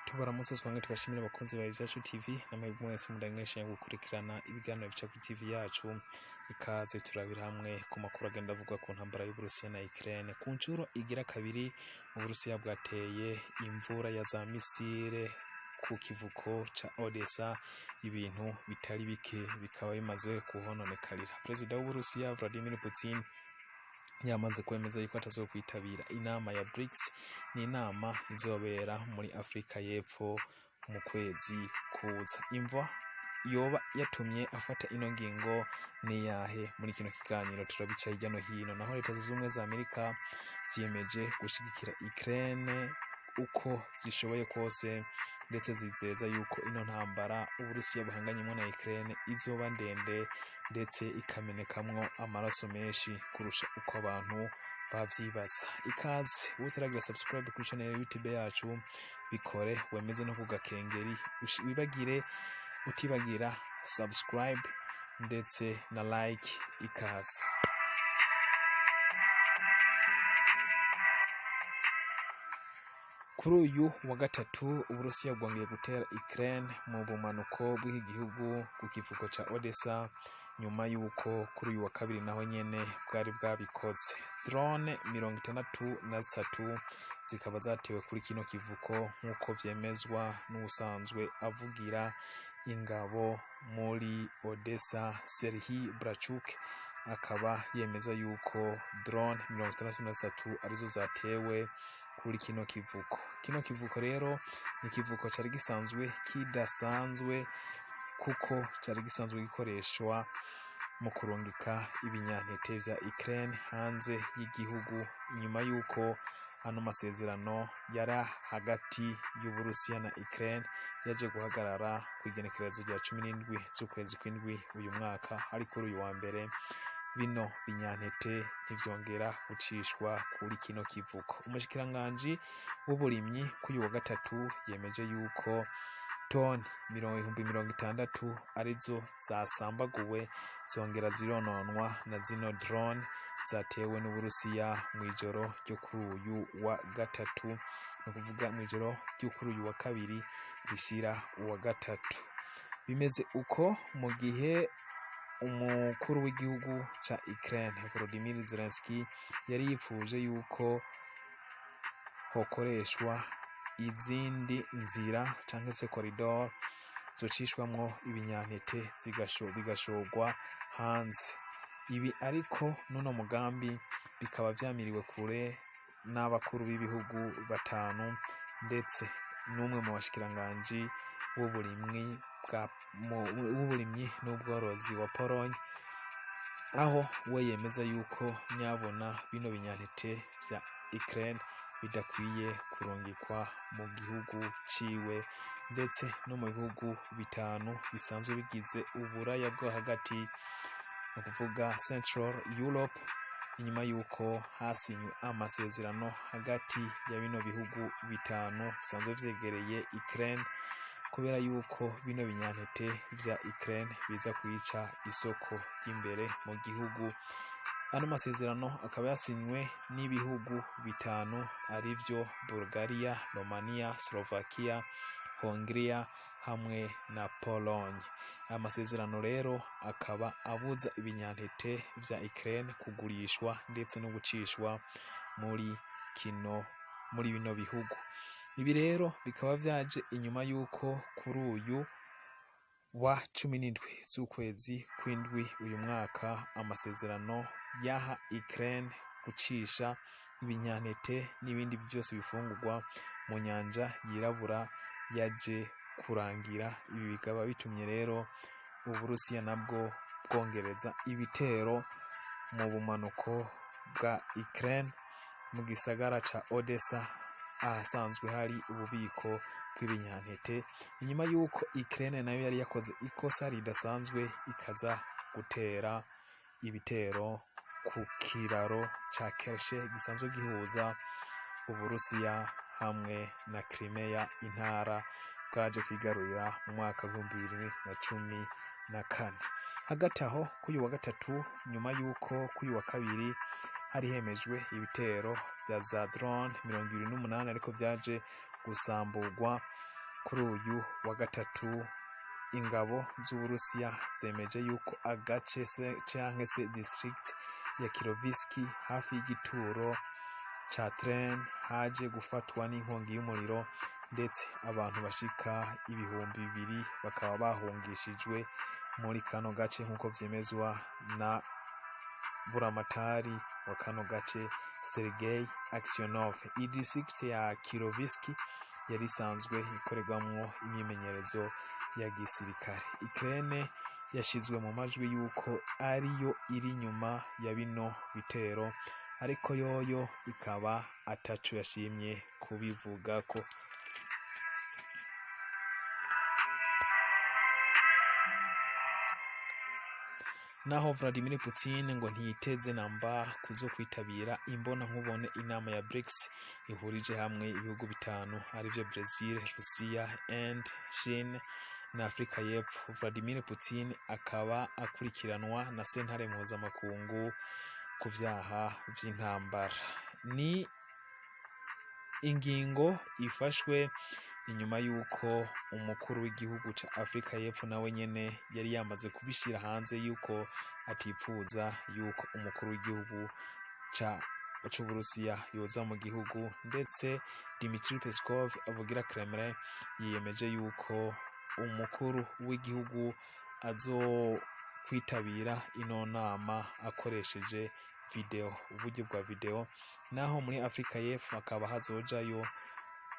Tubaramutse twange tubashimire abakunzi ba Ivyacu TV namwe mwese mudangesha gukurikirana ibiganiro bica kuri TV yacu. Ikaze turabira hamwe ku makuru agenda avugwa ku ntambara y'Uburusiya na Ukraine. Ku ncuro igira kabiri, Uburusiya bwateye imvura ya za misile ku kivuko ca Odessa, ibintu bitari bike bikaba bimaze kuhononekarira. Perezida w'Uburusiya Vladimir Putin yamaze kwemeza yuko atazokwitabira inama ya BRICS, ni inama izobera muri Afrika y'Epfo mu kwezi kuza. Imvo yoba yatumye afata ino ngingo niyahe? Muri kino kiganiro turabica hirya no hino. Naho Leta Zunze Ubumwe za Amerika ziyemeje gushigikira Ukraine uko zishoboye kose, ndetse zizeza yuko ino ntambara Uburusiya buhanganyemwo na Ukraine izoba ndende, ndetse ikamenekamwo amaraso menshi kurusha uko abantu bavyibaza. Ikaze, utaragira subscribe kuri channel ya YouTube yacu bikore, wemeze no kugakengeri, wibagire utibagira subscribe ndetse na like. Ikaze. Kuri uyu wa gatatu, Uburusiya bwongeye gutera Ukraine mu bumanuko bw'iki gihugu ku kivuko ca Odessa, nyuma y'uko kuri uyu wa kabiri naho nyene bwari bwabikoze. Drone 63 zikaba zatewe kuri kino kivuko, nk'uko vyemezwa n'uwusanzwe avugira ingabo muri Odessa, Serhiy Brachuk, akaba yemeza yuko drone 63 arizo zatewe kuri kino kivuko. Kino kivuko rero ni ikivuko cari gisanzwe kidasanzwe, kuko cari gisanzwe gikoreshwa mu kurungika ibinyantete vya Ukraine hanze y'igihugu, inyuma y'uko ano masezerano yari hagati y'Uburusiya na Ukraine yaje guhagarara ku igenekerezo rya 17 z'ukwezi kw'indwi uyu mwaka. Hari kuri uyu wa mbere, bino binyantete ntivyongera gucishwa kuri kino kivuko. Umushikiranganji w'uburimyi kuri uyu wa gatatu yemeje yuko toni 60,000 arizo zasambaguwe zongera zirononwa na zino drone zatewe n'Uburusiya mw'ijoro ryo kuri uyu wa gatatu, ni ukuvuga mw'ijoro ryo kuri uyu wa kabiri rishira uwa gatatu. Bimeze uko mu gihe umukuru w'igihugu ca Ukraine Volodymyr Zelensky yari yipfuje yuko hokoreshwa izindi nzira canke se corridor zocishwamwo ibinyantete bigashorwa hanze. Ibi ariko n'uno mugambi bikaba vyamiriwe kure n'abakuru b'ibihugu batanu, ndetse n'umwe mu bashikiranganji w'uburimyi n'ubworozi wa Pologne, aho we yemeza yuko nyabona bino binyantete vya Ukraine bidakwiye kurungikwa mu gihugu ciwe, ndetse no mu bihugu bitanu bisanzwe bigize Uburaya bwo hagati, ni ukuvuga Central Europe, inyuma y'uko hasinywe amasezerano hagati ya bino bihugu bitanu bisanzwe vyegereye Ukraine, kubera yuko bino binyantete vya Ukraine biza kwica isoko ry'imbere mu gihugu. Ano masezerano akaba yasinywe n'ibihugu bitanu, arivyo Bulgaria, Romania, Slovakia, Hongria hamwe na Pologne. Aya masezerano rero akaba abuza ibinyantete vya Ukraine kugurishwa ndetse no gucishwa muri bino bihugu. Ibi rero bikaba vyaje inyuma y'uko kuri uyu wa 17 z'ukwezi kw'indwi uyu mwaka amasezerano yaha Ukraine gucisha ibinyantete n'ibindi vyose bifungurwa mu nyanja Yirabura yaje kurangira. Ibi bikaba bitumye rero Uburusiya nabwo bwongereza ibitero mu bumanuko bwa Ukraine, mu gisagara ca Odessa, ahasanzwe hari ububiko bw'ibinyantete, inyuma y'uko Ukraine nayo yari yakoze ikosa ridasanzwe ikaza gutera ibitero ku kiraro ca Kerch gisanzwe gihuza Uburusiya hamwe na Crimea, intara bwaje kwigarurira mu mwaka w'2014. Hagati aho, kuri uyu wa gatatu, nyuma y'uko kuri uyu wa kabiri hari hemejwe ibitero vya za drone 28 ariko vyaje gusamburwa. Kuri uyu wa gatatu, ingabo z'Uburusiya zemeje yuko agace se canke se district ya Kiroviski hafi y'igituro ca tren haje gufatwa n'inkongi y'umuriro, ndetse abantu bashika 2000 bakaba bahungishijwe muri kano gace, nk'uko vyemezwa na buramatari wa kano gace Sergei Aksionov. Iyi district ya Kiroviski yari isanzwe ikorerwamwo imyimenyerezo ya gisirikare. Ukraine yashizwe mu majwi yuko ariyo iri inyuma ya bino bitero, ariko yoyo ikaba ataco yashimye kubivugako. Naho Vladimir Putin ngo ntiyiteze namba kuzo kwitabira imbona nkubone inama ya BRICS ihurije hamwe ibihugu bitanu arivyo Brazil, Russia and Chine na Afrika y'Epfo. Vladimir Putin akaba akurikiranwa na sentare mpuzamakungu ku vyaha vy'intambara. Ni ingingo ifashwe inyuma y'uko umukuru w'igihugu ca Afrika y'Epfo nawe nyene yari yamaze kubishira hanze yuko atipfuza yuko umukuru w'igihugu ca c'Uburusiya yoza mu gihugu, ndetse Dmitry Peskov avugira Kremlin yiyemeje yuko umukuru w'igihugu azokwitabira ino nama akoresheje video, uburyo bwa video. Naho muri Afrika y'Epfo hakaba hazojayo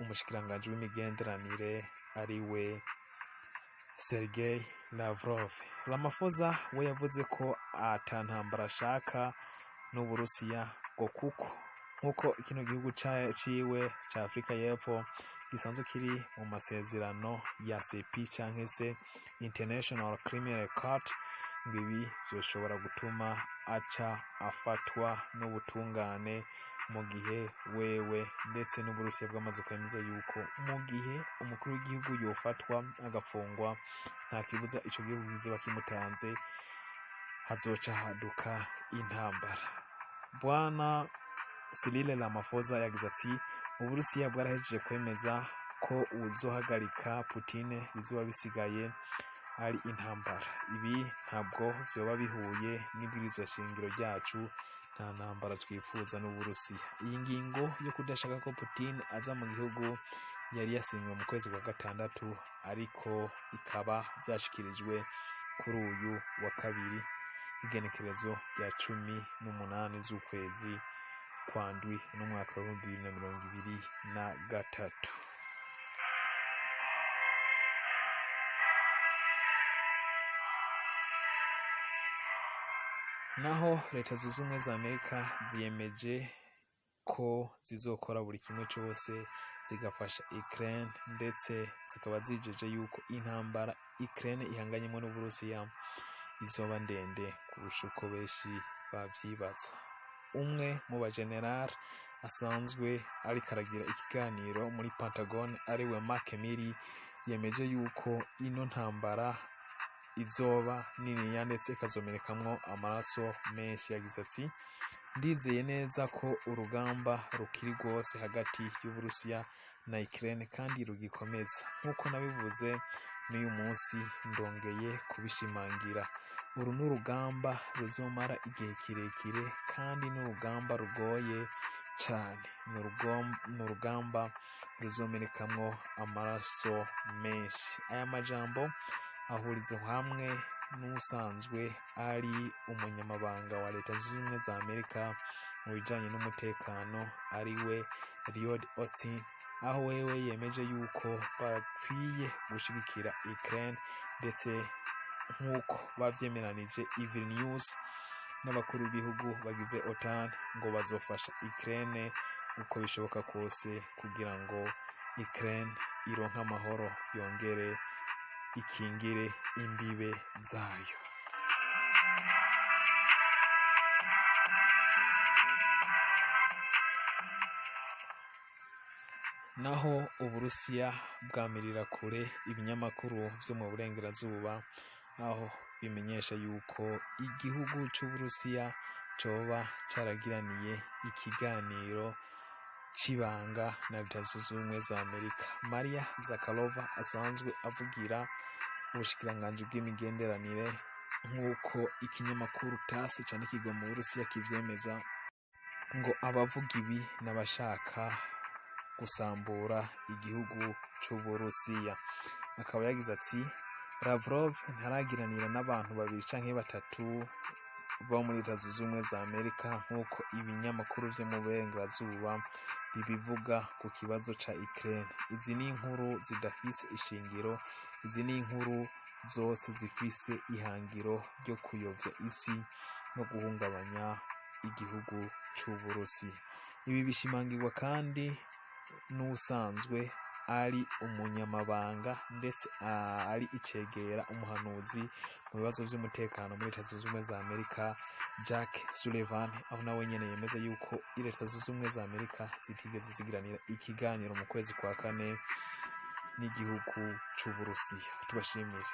umushikiranganji w'imigenderanire ariwe Sergei Lavrov. Ramaphosa we yavuze ko ata ntambara ashaka n'Uburusiya, ngo kuko nkuko kino gihugu ciwe ca Afrika y'Epfo gisanzwe kiri mu masezerano ya CP canke se International Criminal Court, ngo ibi vyoshobora gutuma aca afatwa n'ubutungane, mu gihe wewe ndetse n'Uburusiya bwamaze kwemeza yuko mu gihe umukuru w'igihugu yofatwa agafungwa, nta kibuza ico gihugu kizoba kimutanze, hazoca haduka intambara. Bwana Cyril Ramaphosa yagize ati: "Uburusiya bwarahejeje kwemeza ko uwuzohagarika Putin bizoba bisigaye ari intambara. Ibi ntabwo vyoba bihuye n'ibwirizwa shingiro ryacu. Nta ntambara twifuza n'Uburusiya." Iyi ngingo yo kudashaka ko Putin aza mu gihugu yari yasinywe mu kwezi kwa gatandatu, ariko ikaba vyashikirijwe kuri uyu wa kabiri, igenekerezo rya 18 z'ukwezi kwa ndwi n'umwaka wa 2023. Naho Leta Zunze Ubumwe za Amerika ziyemeje ko zizokora buri kimwe cose zigafasha Ukraine, ndetse zikaba zijeje yuko intambara Ukraine ihanganyemo n'Uburusiya izoba ndende kurusha uko benshi bavyibaza. Umwe mu bajenerali asanzwe ariko aragira ikiganiro muri Pentagon, ariwe Mark Milley, yemeje yuko ino ntambara izoba niniya ndetse ikazomenekamwo amaraso menshi. Yagize ati: "Ndizeye neza ko urugamba rukiri rwose hagati y'Uburusiya na Ukraine kandi rugikomeza. Nk'uko nabivuze, n'uyu munsi ndongeye kubishimangira. Uru ni urugamba ruzomara igihe kirekire kandi ni urugamba rugoye cane. Ni urugamba ruzomenekamwo amaraso menshi." Aya majambo ahuriza hamwe n'usanzwe ari umunyamabanga wa Leta Zunze Ubumwe za Amerika mu bijanye n'umutekano, ariwe Lloyd Austin, aho wewe yemeje yuko bakwiye gushigikira Ukraine, ndetse nk'uko bavyemeranije i Vilnius n'abakuru b'ibihugu bagize OTAN, ngo bazofasha Ukraine uko bishoboka kose kugira ngo Ukraine ironke amahoro yongere ikingire imbibe zayo. Naho Uburusiya bwamirira kure ibinyamakuru vyo mu burengerazuba, aho bimenyesha yuko igihugu c'Uburusiya coba caragiraniye ikiganiro c'ibanga na Leta Zunze Ubumwe za Amerika. Maria Zakharova asanzwe avugira ubushikiranganji bw'imigenderanire, nk'uko ikinyamakuru TASS candikirwa mu Burusiya kivyemeza, ngo abavuga ibi n'abashaka gusambura igihugu c'Uburusiya. Akaba yagize ati: "Lavrov ntaragiranira n'abantu babiri canke batatu bo muri Leta Zunze Ubumwe za Amerika, nk'uko ibinyamakuru vyo mu burengerazuba bibivuga ku kibazo ca Ukraine. Izi ni inkuru zidafise ishingiro, izi ni inkuru zose zifise ihangiro ryo kuyovya isi no guhungabanya igihugu c'Uburusiya." Ibi bishimangirwa kandi n'usanzwe ari umunyamabanga ndetse ari icegera umuhanuzi mu bibazo vy'umutekano muri Leta Zunze Ubumwe za Amerika, Jack Sullivan, aho nawe nyene yemeza yuko Leta Zunze Ubumwe za Amerika zitigeze zigiranira ikiganiro mu kwezi kwa kane n'igihugu c'Uburusiya. Tubashimire.